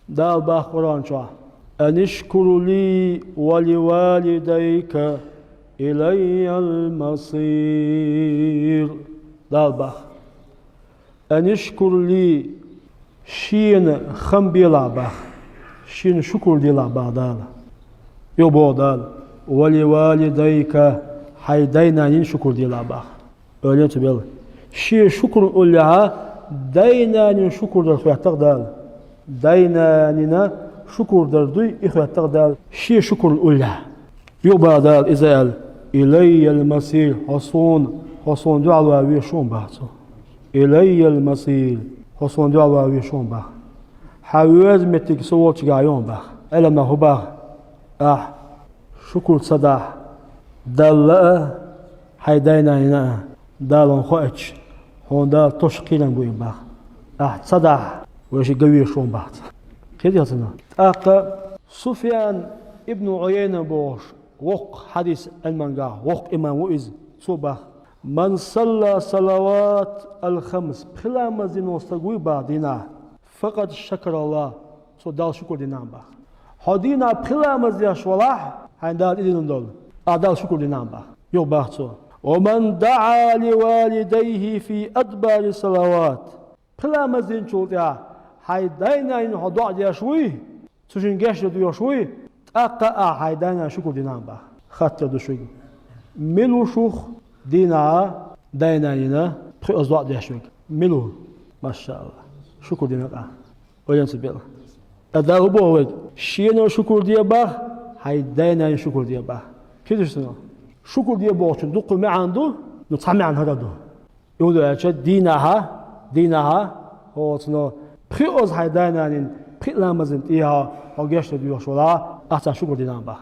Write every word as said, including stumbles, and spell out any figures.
Дала бах Къуръан чохь: «Анишкур ли ва ли валидайка илайял масир». Дала бах: «Анишкур ли», шена хам белахь бах, шена шукур делахь бах Дала. Юха боху Дала: «Ва ли валидайка», хьайн дай-нанна шукур делахь бах. Ойла ца белла. Шен шукур уллехь, дай-нанна шукур дар хоьттура Дала. Дай-нанна шукур дар дуй, и хоьттура Дала. Шен шукур уллехь. Юха бах Дала иза аьлла: «Илайял масир», хьо суна, хьо суна дуьхьал ван везаш ву бах цо. «Илайял масир», хьо суна дуьхьал ван везаш ву бах. Хьан веза меттиг со волчу гахь ю бах. Ӏеламнаха хӀун бах: ахь шукур ца дахь, Далла а, хьайн дай-нанна а, Дала хьуна хоуьйтуш, хьуна Дала тосуш кхерам бу и бах. Ахь ца дахь, вайшиъ ган везаш ву бах цо. Кхетий хьо цунах? ТӀаккха Суфьян ибн Ӏуяйна бохуш, воккха хьадис Ӏилманехь, воккха имам ву иза, цо бах: «Ман салла салават ал-хамс», пхи ламаз дина волу стаг вуй бах дийнахь, «факъад шакараллах», цо Далла шукур дина бах. Хьо дийнахь пхи ламаз деш валахь, хьайна Дала тӀедиллина долу, ахь Далла шукур дина бах. Юха бах цо: «Ва ман даӀа ли валидайхи фи адбари салават». Пхи ламаз динчул тӀаьхьа хьайн дай-нанна хьо доӀа деш вуй, цу шинна гечдар доьхуш вуй, тӀаккха ахь хьайн дай-нанна шукур дина бах. Хаттар ду шуьга: мила ву шух дийнахь дай-нанна пхоьазза доӀа деш верг? Мила ву? Машаалла. Шукур дина ахь. Ойла ца белла. Ткъа Дала хӀун боху вайга? Шена шукур де бах, хьайн дай-нанна шукур де бах. Кхетий шуна? Шукур де бохучун дуккха маьӀна ду, но цхьа маьӀна хӀара ду. Юха аьлча, дийнахь, дийнахь, оцу но пхоьазза хьайн дай-нанна, пхи ламазна тӀехьа хьо гечдар доьхуш валахь, ахь царна шукур дина бах.